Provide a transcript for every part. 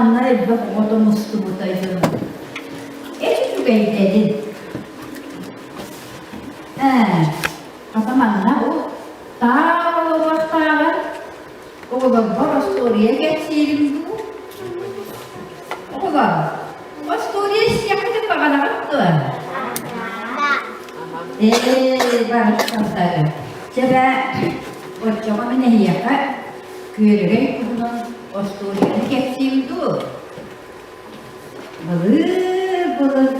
манна элбэх оҕото мустубутай дьоно. Эчи үчүгэйдэрин. Ээ, хата манна бу таах олоруохтааҕар оҕолорбор остуоруйа кэпсиирим дуу? Оҕолор, остуоруйа истиэххитин баҕараҕыт дуо? Ээ, барахсаттары. Чэ бээ, оччоҕо мин эһиэхэ күөрэгэй туһунан остуоруйаны кэпсиим дуу? Былыр-былыр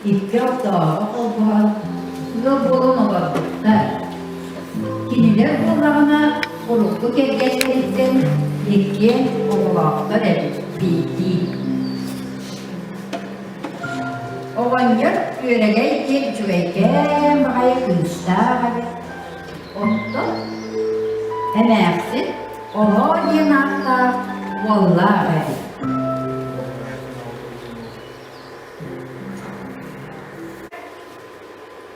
икки ортооҕу холбоһон ыал буолан олорбуттар. Кинилэр буоллаҕына урукку кэргэттэриттэн иккиэн оҕолоохтор эбит биирдии. Оҕонньор Күөрэгэй диэн үчүгэйкээн баҕайы кыыстаах эбит. Оттон эмээхсин Олоо диэн ааттаах уоллаах эбит.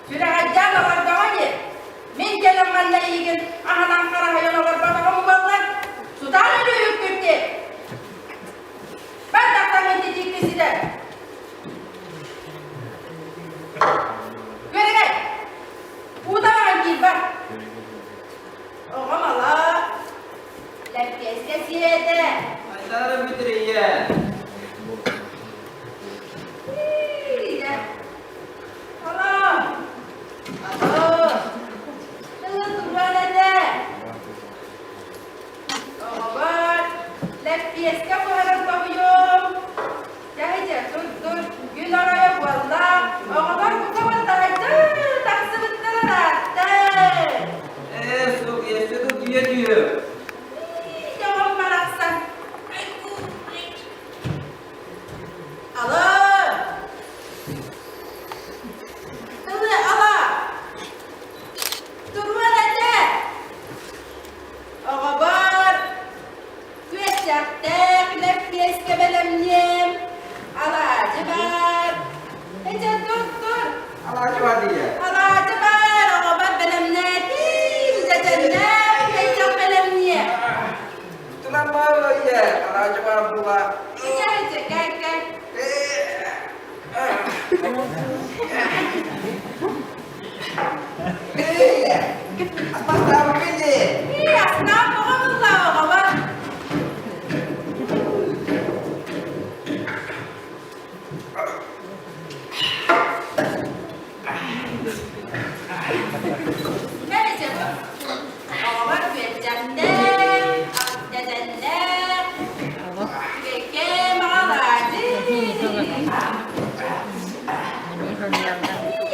Сүрэҕэлдьээн олордоҕо дии. Мин кэлэн манна эйигин аһынан хараһыйан олорботоҕум буоллар, сутаан өлүүһүккүт дии. Бар тахсаҥҥын титиикки ситэр. Күөрэгэй, уута баран киирбэт. Оҕом ала, лэппиэскэ сиэтэ. Айдара бүтүрүйэ. Ала, ала, тылы туран этэ. Оҕобор лэппиэскэ буһаран тоһуйуом. Дьэ, тур-тур, күн оройо буолла, оҕолор бука баттаһайда тахсыбыттар ыраатта. Ээ, суох, өссө да утуйа түһүө. Оҕом барахсан. Ала! Тылы ала! Туруон этэ! Оҕобор күөстэхтээх лэппиэскэ бэлэмниэм, алаадьы баар. Эчэ тур тур. Алаадьы баар дии. Алаадьы баар, оҕобор бэлэмнээтим, дьэдьэннээх күөччэх бэлэмниэ. Тунан баар ийэ, алаадьы баар була. Эчэ эчэ кэл кэл. Астаах тоҕо ылла оҕолор? Мэличэ бу. Оҕолор күөччэхтэр, дьэдьэннэр, үчүгэйкэ маҕалаадьы.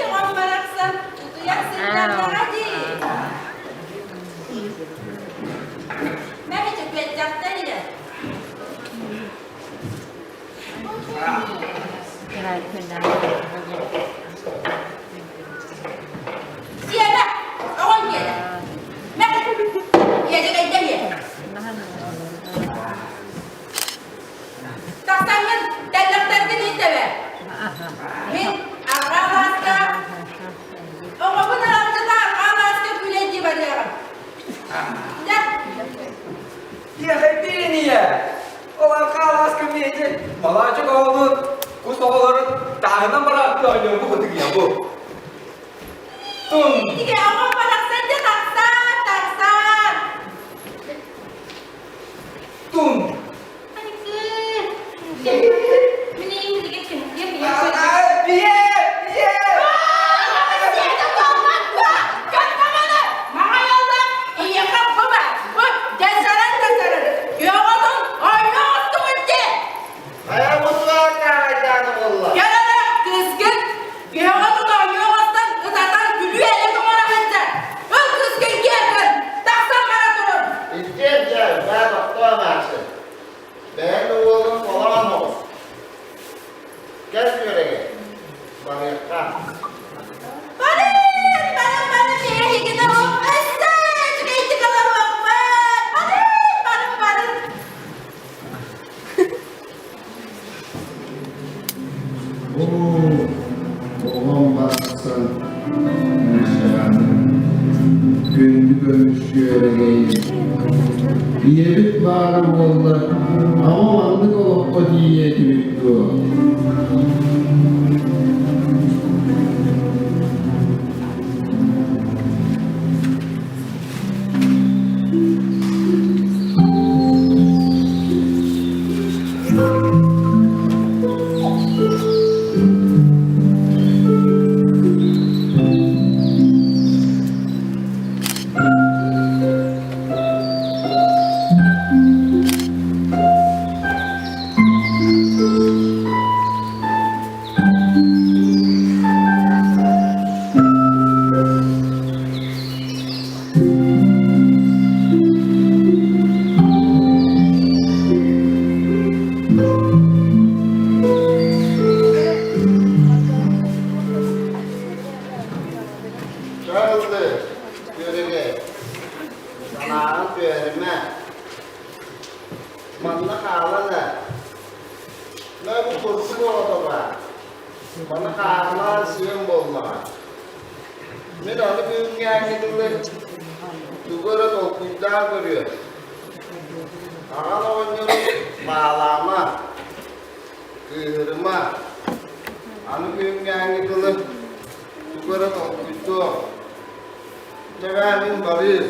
Оҕом барахсан утуйар сынньаннаҕа дии. Мэличэ күөччэхтэр ийэ. Сиэмэ, оҕон диэтэ. Мэ, иэдэгэйдэ ийэ. Тахсаҥҥын тэллэхтэргин иитэбэ. Мин арҕаа алааска оҕобун аралдьыта арҕаа алааска күүлэйдии барыаҕым. Дьэ. Тиэхэйбиин ийэ! Ол арҕаа алааска миэтин Малаачык оҕолун, кус оҕолорун таһынан барааттыы оонньуурбу курдук ийэ бу. Тун! Итигэ оҕом барахсан дьэ тахсаар, тахсаар! Тун! Бие! Бие! Хайа бутугар таайдааны буолла. Истиэм дьэ, бээ тохтоо эмээхсин. Бэйэҥ да уолгун холоон оҕус. Кэл күөрэгэй, барыахха. Барын, барын, барын, эһигини өссө үчүгэйдик олоруохпут. Барын, барын, барын. Оо, оҕом барахсан Мишаны, күндү көмүс күөрэгэйим. Ийэбит баара буоллар, ама маннык олоххо тиийиэ этибит дуо? Чарылды, күөрэгэй, санааҕын түһэримэ. Манна хаалан эр. Мэ бу курдук оҕото баар. Маны хаалаан сиэн буоллаҕа. Мин аны бүгүҥҥээҥҥи дылы тугу эрэ толкуйдаан көрүөм. Аҕан оҕонньору баалаама, кыыһырыма. Аны бүгүҥҥээҥҥи дылы тугу эрэ толкуйдуом. Дьэ мин барыым.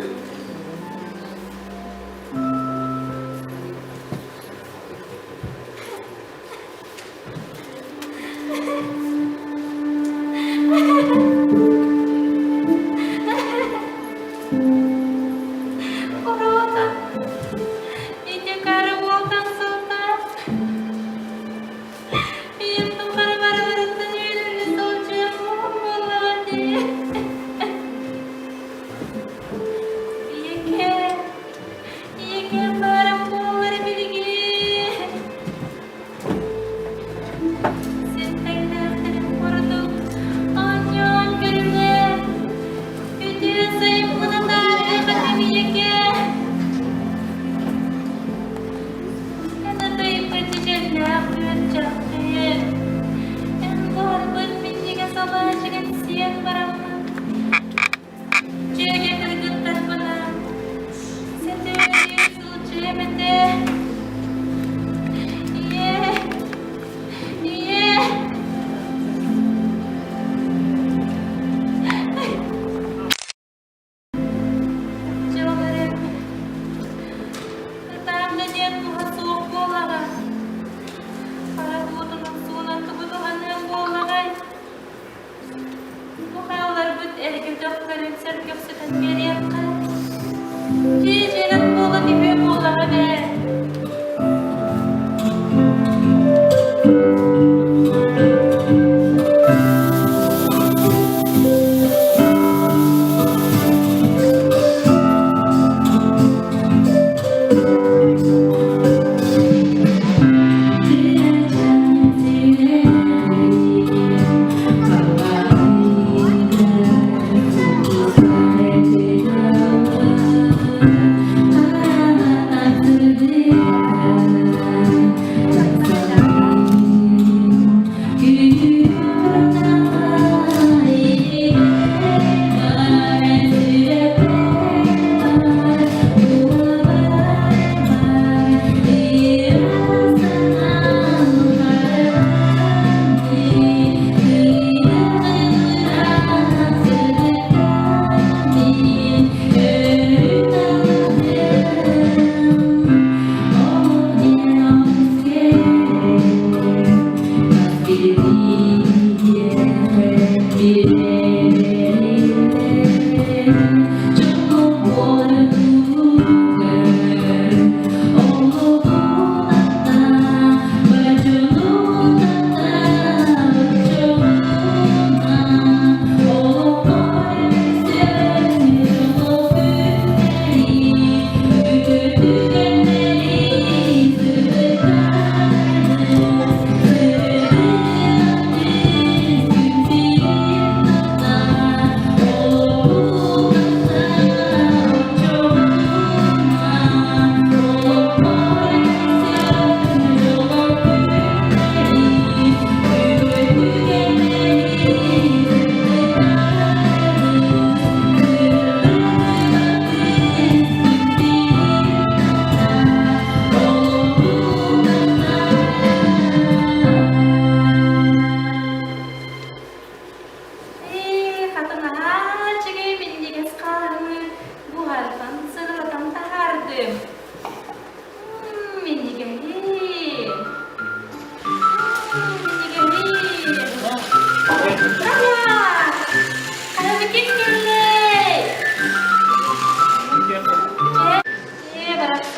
Уруота, ити кары буолтан сылтаан, ийэм тухары барыларыттан үөрүүнү сылдьыам буоллаҕа дии. Ийэкээ, ийэкээ баарым буоллар билигин. Сэттэҥнээхтэрин курдук оонньоон көрүлээ, үтүө сайыммын атаарыах этим ийэкээ. Эн атайбыт дьэллээх күөрчэххин, эн буһарбыт минньигэс алаадьыгын сиэн бараммын, дьүөгэ кыргыттарбына сэтиэлии сылдьыам этэ. Ийээ, ийээ. Дьылларым ытаам да диэн туһа суох буоллаҕа. Харах уотунан суунан тугу туһаныам буоллаҕай? Бу хаалларбыт эргэ дьахтарын сэргэхситэн биэриэххэ. Дьиэ-дьиэнэн буола түһүө буоллаҕа ээ.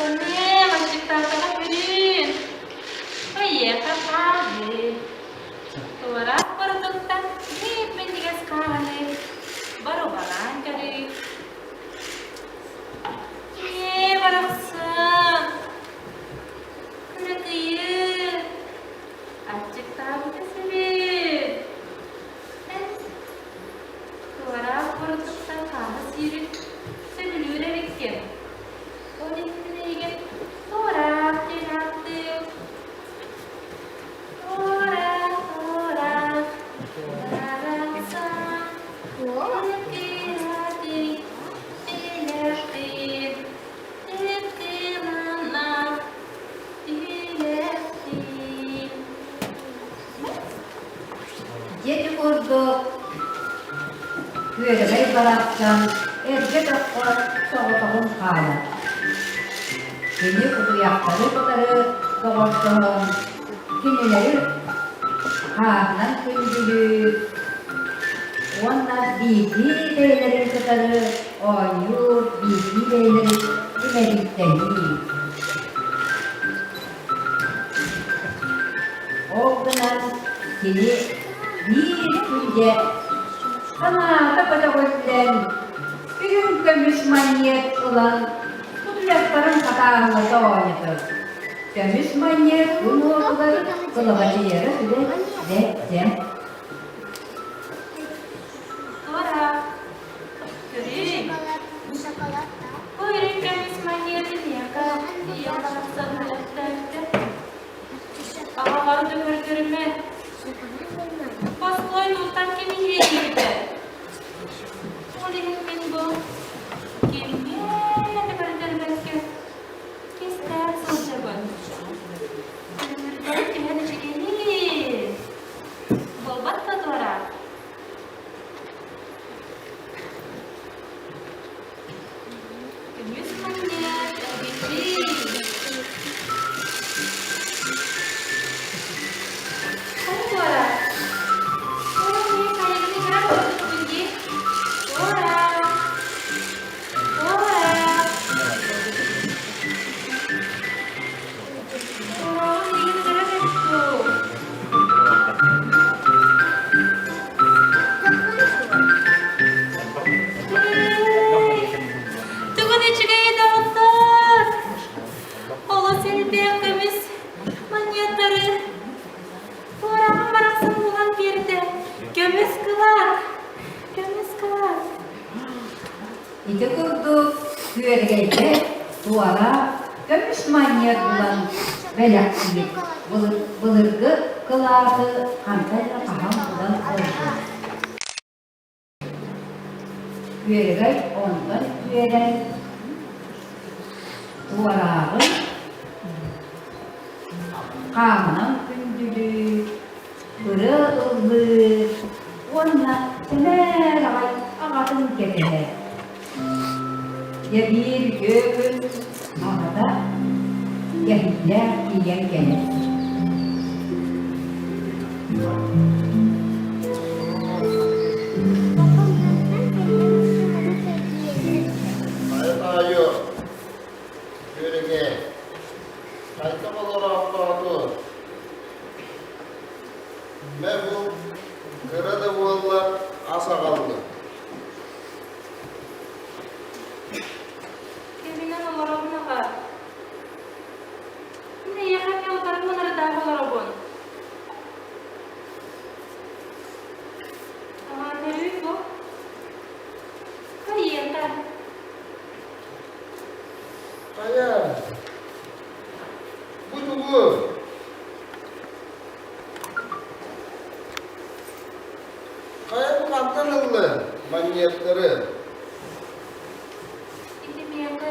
Махтаныам, аччыктаатаҕа бүрүүн. Эйиэхэ хааһы. Туораах бородууктан биир минньигэс хааһыны барубалаан көрүй. Ээ, барахсан. Кыракыйы. Аччыктаабыта сибит. Эн туораах бородууктан хааһы сиирин сөбүлүүр эбиккин. Ол иһин мин эйигин туораах диэн ааттыым. Туораах, туораах, барахсан, кыракыйатый, тилэхтиир, тип-тиланнах, тилэхтиир. Дьиэ курдук күөрэгэй барахсан эргэ тоххо соҕотоҕун хаалар. Кини кутуйахтары кытары доҕордоһон, кинилэри хааһынан күндүлүүр уонна биирдии бэйэлэрин кытары оонньуур, биирдии бэйэлэрин имэрийтэниир. Ол гынан кини биир күндэ санаата көтөҕүллэн, үрүҥ көмүс манньыат ылан кутуйахтарын хатааһылата оонньотор. Көмүс манньыат күн уотугар кылабачыйара сүрэ бэрт Туора, көрүүй. Бу үрүҥ көмүс манньыаты миэхэ ийэм барахсан бэлэхтээбитэ. Аҕалары да көрдөрүмэ. Босхой туттан ким иһиэ диэбитэ. Ол иһин мин бу кимҥэ да көрдөрбөккө кистээн сылдьабын. Күлүмүрдээн түһэн үчүгэйин. Буолбат да туора. Көмүс манньыат эргиччи. Хайа туора? Туора мин хайыгын игра буолбуппун дии. Туора. Туора. Туораҕын миигин ыгыра кэтту. Тугун үчүгэй доҕоттор! Олус элбэх көмүс манньыаттары туораҕым барахсан булан биэрдэ. Көмүс кылаат! Көмүс кылаат! Ити курдук күөргэйгэ туора көмүс манньыат булан бэлэхтиир былыргы кылааты хантан эрэ хаһан булан ылбыт. Күөрэгэй онтон үөрэн туорааҕын хааһынан күндүлүү, ырыа ыллыы уонна сэмээр аҕай аҕатын кэтэһэр. Дьэ биир үтүө күн аҕата кэһиилээх тиийэн кэлэр. Хайа таайы, күөрэгэ, хайдах олороохтооту? Мэ бу кыра да буоллар ас аҕаллым. Кэминэн олоробун аҕа. Мин эйиэхэ эмиэ утары мунарыдаах олоробун. Аҕа көрүүй бу. Хайыата? Хайа, бу тугу? Хайа бу хантан ыллын манньыаттары? Ити миэхэ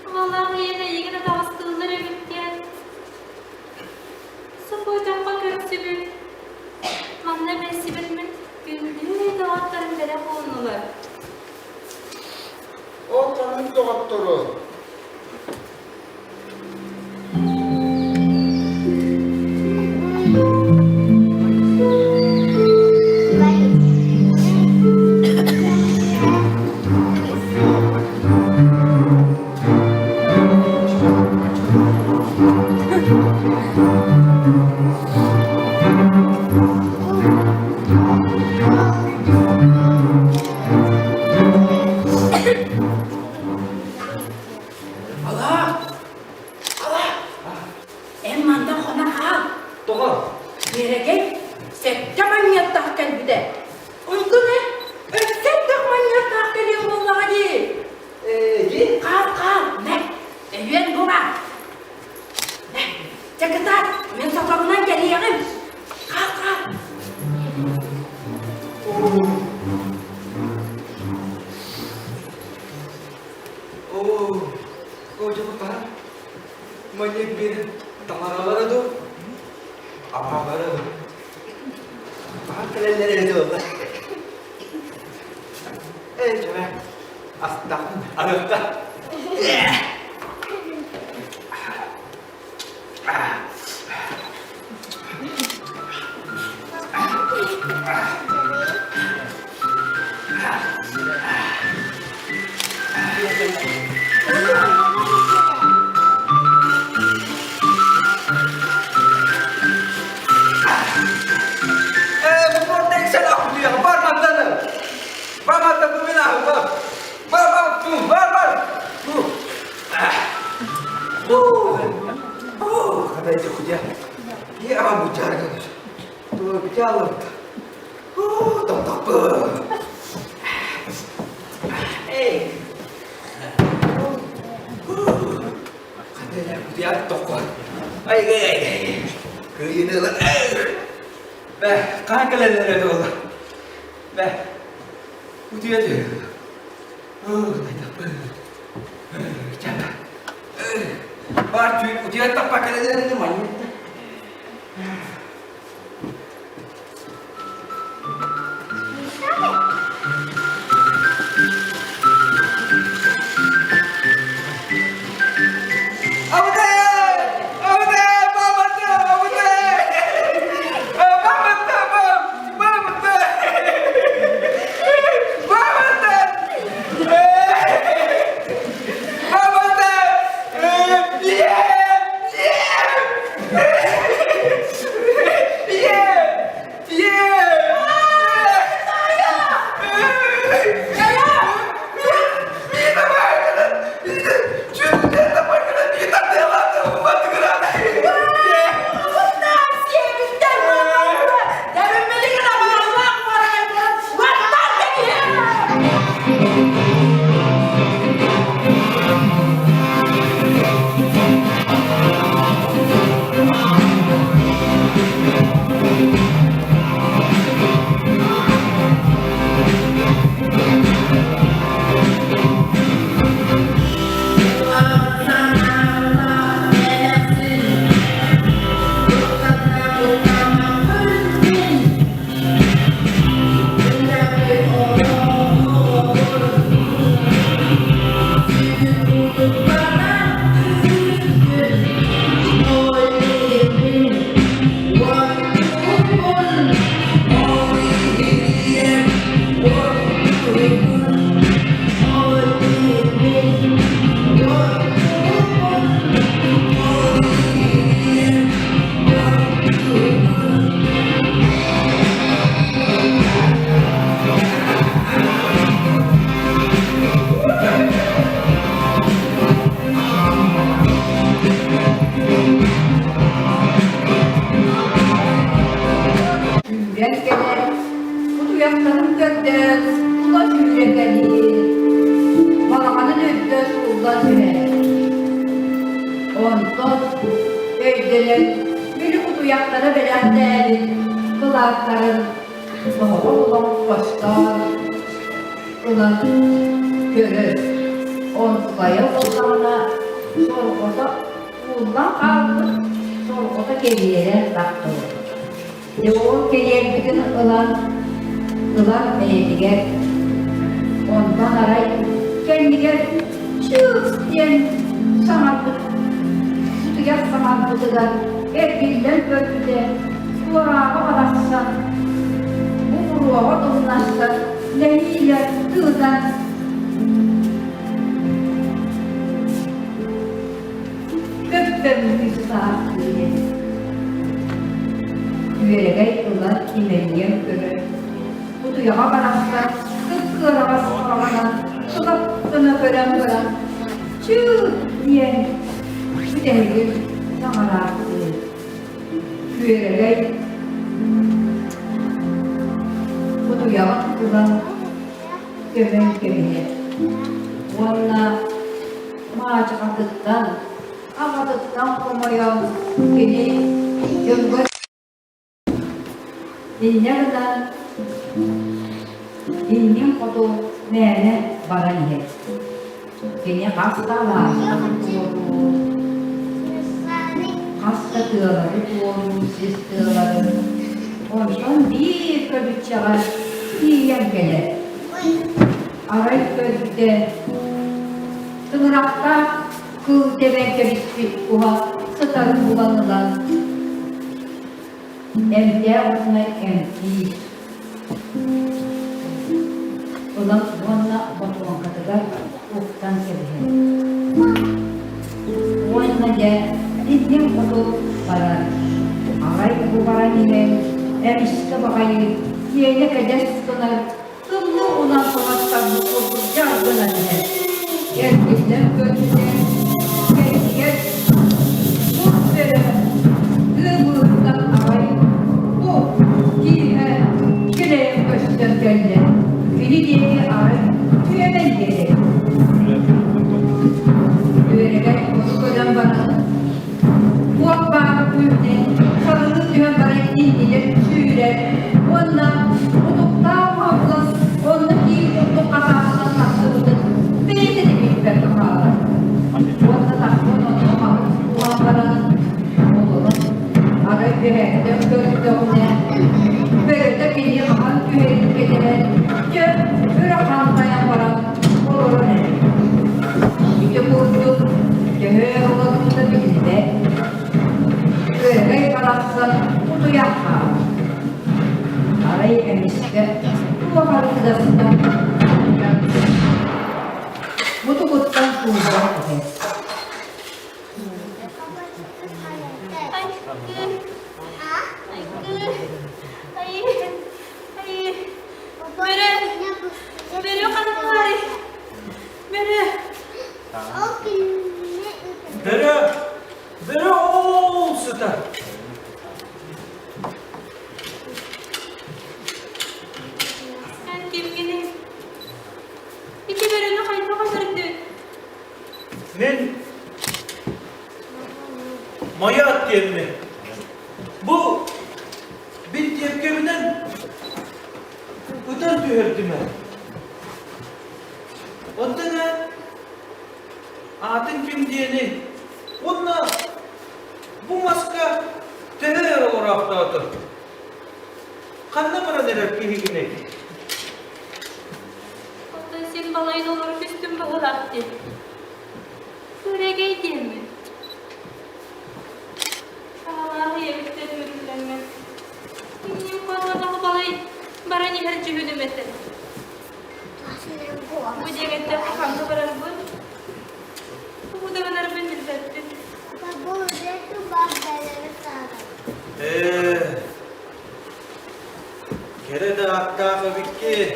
Аҕалаах ийэм эйигин атаҕастыыллар эбит диэн субботоххо көрсүбүт. Манна билсибит мин күндү доҕотторум бэлэх ууннулар. Ол ханнык доҕоттору? Оо, оо дьэ бу хаһан манньык биэрэн таҥаралара дуу, абаалара дуу? Хаһан кэлэллэр эбитэ буолла? Ээ, чэ, астахпын аһыахха. Сүүрэн кэлэн, кутуйахтарын көрдөөн, тула сүүрэ кэлиир. Балаҕанын үрдэ сууллан түһэр. Онтон өйдөнөн, били кутуйахтара бэлэхтээбит кылааттарын оһоҕо булан хостоон ылан көрөр. Онтукайа буоллаҕына, сорҕото ууллан хаалбыт, сорҕото кэриэрэн тахтыбыт. Дьэ ол кэриэрбитин ылан, ылан бэйэтигэр, онтон арай кэннигэр чыыс диэн саҥарбыт, сутуйах саҥарбытыгар эргиллэн көрбүтэ, туорааҕа барахсан бу буруоҕа тумнастар нэһиилэ тыынан Көппөҥнүү сытаахтыыр Үөрэгэй ылан имэрийэн көрөр, кутуйаҕа барахсан кып-кыараҕас хараҕынан сылап гына көрөн баран «Чыык!» диэн бүтэһигин саҥараахтыыр. Күөрэгэй кутуйаҕын ылан көмөн кэбиһэр уонна маачахатыттан, аҕатыттан хомойон кини дьоҥҥо инньэ гынан иннин хоту мээнэ баран иһэр. Кини хас да алаастары туоруур, хас да тыалары туоруур сис тыаларын, онтон биир көлүччэҕэ тиийэн кэлэр. Арай көрбүтэ, тыҥырахтаах кыл тэбэн кэбиспит куһа сытарын булан ылан, эмтээх уонна эмтиир. Ылан уонна ботуоҥкатыгар уктан кэбиһэр. Уонна дьэ иннин хоту барар. Арай бу баран иһэн эмискэ баҕайы киэнэ кэдьэс гынар Тымныы унан тоҥоттарбыт курдук дьаргынан иһэр. Эргиллэн көрбүтэ, кэннигэр кус бөрө тыа быыһыттан аҕай бу киэһэ килэйэн көстөн кэллэ. Кини диэки арай түөмэн биэрэр. Үөрэгэр оту көрөн баран Туох баар күүһүнэн сарылыы түһэн баран иннигэр сүүрэр уонна утуктаах уһабылын онно киир курдук хатааһынан тахсыбытын бэйэтэ да билбэккэ хаалар. Уонна тахсан онно маһын уһан баран олорон арай үөһээттэн көрдөҕүнэ бөрөтө кини хаһан түһэрин кэтэһэн дьэ өрө хантайан баран олорон эрэр. Ити курдук төһө олорбута биллибэт. Күөрэгэй барахсан утуйан хаалар. Арай эмискэ туох арыгыдастан мутугуттан куурдан түһэр. Бөрө, бөрө ханналарый? Бөрө. Бөрө, бөрө ол сытар. Эн кимҥиний? Ити бөрөнү хайдах өлөрдүн? Мин Майаат диэммин. Бу Бинтиэпкэбинэн ытан түһэрдим ээ. Оттон ээ аатын ким диэний уонна бу маска төһө өр олороохтоото? Ханна баран эрэр киһигиний? Оттон син балайын олоро түстүм быһыылаах дии. Күрэгэй диэммин. Аҕалаах ийэбиттэн үүрүллэммин, инним хотоноҕу балай баран иһэр дьүһүнүм этэ. Бу диэҥэттэн ханна барарбын, тугу да гынарбын билбэппин. Ээ, кэрэ да ааттаах эбиккин.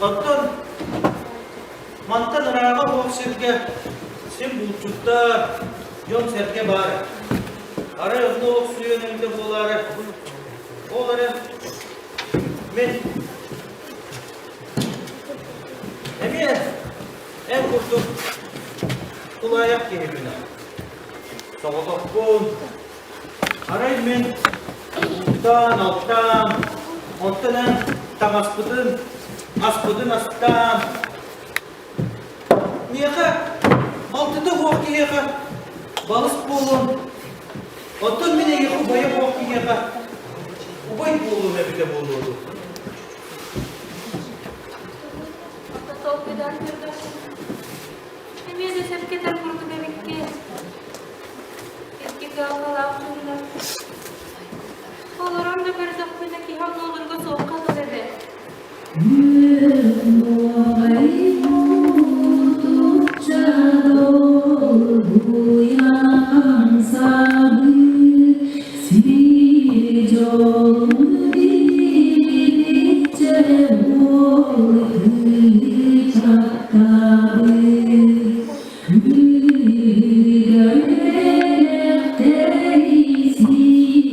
Оттон Мантан ырааҕа суох сиргэ син булчуттар, дьон-сэргэ баар. Арай онно олохсуйан эбитэ буолаары, ол эрэ мин эмиэ эн курдук тулаайах киһибин. Соҕотохпун. Арай мин бултаан-алтаан, онтон эн таҥаспытын, аспытын астаан, миэхэ балтыта суох киһиэхэ балыс буолуон, оттон мин эйиэхэ убайа суох киһиэхэ убай буолуом эбитэ буолуо дуо? Толкуйдаан көрдөххө, эмиэ да сөпкө этэр курдук эбиккин. Икки кыһалҕалаах дьоннор. Олорон да көрдөхпүнэ киһи оннуларга суохха дылы эбээт.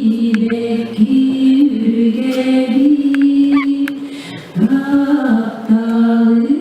Сибэкки үргэбит, тапталын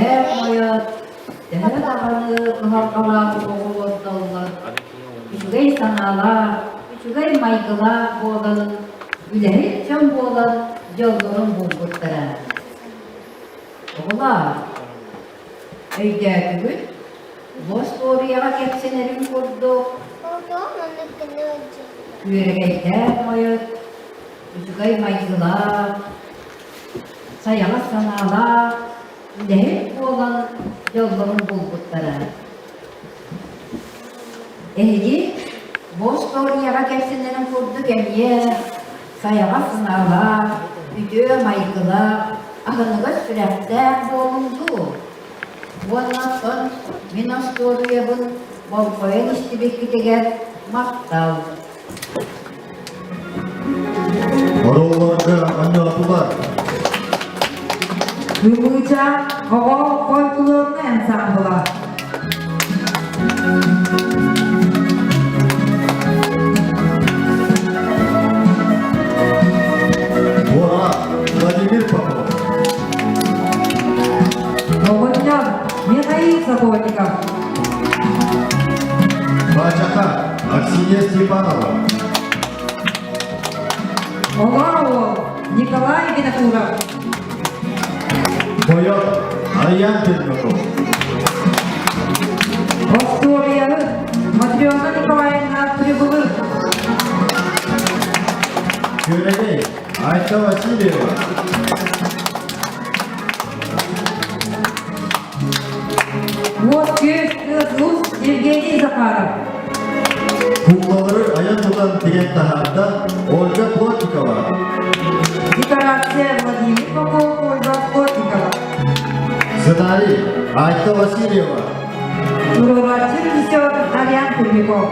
Күөрэгэйдээх Мойот төһө даҕаны кыһалҕалаах оҕолордоллор, үчүгэй санаалаах, үчүгэй майгылаах буолан, үлэһит дьон буолан дьоллорун булбуттара. Оҕолоор, өйдөөтүгүт? Бу остуоруйаҕа кэпсэнэрин курдук, күөрэгэйдээх Мойот үчүгэй майгылаах, сайаҕас санаалаах, үлэһит буолан дьоллорун булбуттара. Эһиги бу остуоруйаҕа кэпсэнэрин курдук эмиэ сайаҕас санаалаах, үтүө майгылаах, аһыныгас сүрэхтээх буолуҥ дуу? Уонна оттон мин остуоруйабын болҕойон истибиккитигэр махтал. Оруолларга оонньоотулар. Кымыыча оҕо фольклорнай ансаамбыла. Ура! Владимир Попов. Оҕонньор Михаил Сокольников. Бачака Аксинья Степанова. Олор уол Николай Винокуров. Бойот Аян Пермяков. Остуоруйаны Матрена Николаевна Прибылых. Күөрэгэй Айта Васильева. Уот-күөс тыас-уус Евгений Захаров. Куклалары айан тутан тигэн таһаарда Ольга Плотникова. Декорация Владимир Попов, Ольга Плотникова. Сценарий Айта Васильева. Туруорааччы режиссер Ариан Курников.